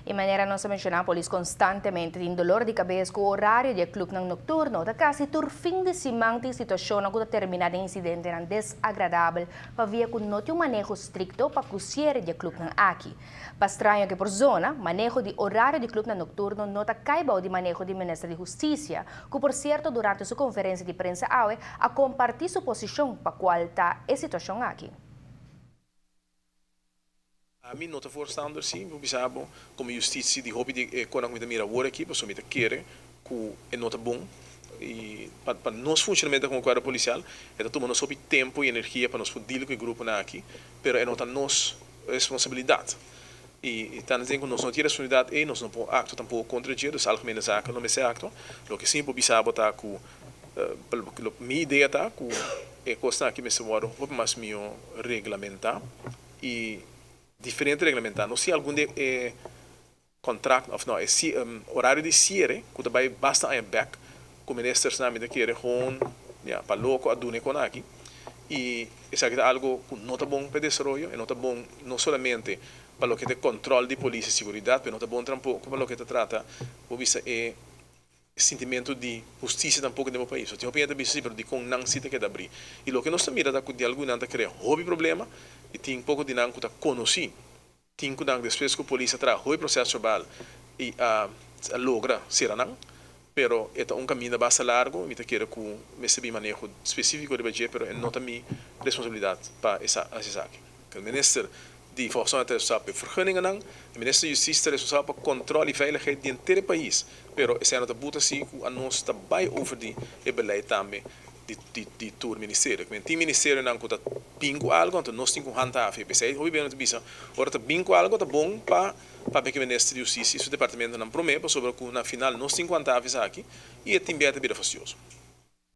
E manera nos a menciona, polis constantemente tin dolor di cabes cu horario di club nocturno. Ta casi tur fin di siman tin situacion cu ta termina den incidente desagradabel pa via cu no tin un maneho stricto pa cierre di club aki. Pa straño cu por zona, maneho di horario di club nocturno no ta cay bou di maneho di Minister di Husticia, cu por cierto durante su conferencia di prensa awe a comparti su posicion pa cual ta e situacion aki. Ami no ta voorstander si, mi bisa bo, como justitie di hopi di kon ku mi ta mira awor aki, pasobra mi ta kere ku e no ta bon i pa nos funcionamento como cuerpo policial, e ta tuma nos hopi tempo i energia pa nos por deal ku e gruponan aki, pero e no ta nos responsabilidat. I tan asina ku nos no tin responsabilidat ei, nos no por actua tampoco contra dje, dus Algemene Zaken no mester actua. Loke si mi por bisa bo ta ku mi idea ta ku e kosnan aki mester wòrdu hopi mas mihó reglamentá i diferente reglamentá. No si algun di e contract of no, e horario di cierre ku ta bai basta aña bek ku ministersnan, mi ta kere gewoon, ja, pa loko a duna e kon aki i esaki ta algo ku no ta bon pa e desaroyo e no ta bon no solamente pa loke ta control di polis i seguridat, pero no ta bon tampoko pa loke ta trata, bo bisa, e sentimento di hustisia tampoko den bo pais. Tin hopi hende ta bisa si, pero dikon nan si ta keda abrí? I loke nos ta mira ta ku di algun nan ta krea hopi problema i tin poko di nan ku ta konosí. Tin ku nan despues ku polis a traha hopi proseso verbal i a logra sera nan, pero e ta un kaminda basta largu. Mi ta kere ku mester bin maneho spesífiko riba dje, pero e no ta mi responsabilidat pa hasi esaki. E minister di Volksgezondheid ta responsabel pa e vergunningennan, e minister di Justicia ta responsabel pa control y veiligheid di henter e pais, pero esei no ta buta si cu anos ta bay over di e beleid tambe di tur ministerio. Kimen tin ministerionan cu ta bin cu algo, anto nos tin cu handhaven. P'esei hopi bes nos ta bisa, ora ta bin cu algo ta bon pa papia cu e minister di Justicia y su departamentonan prome, pasobra cu na final nos tin cu handhaven esaki y e tin bia ta bira fastioso.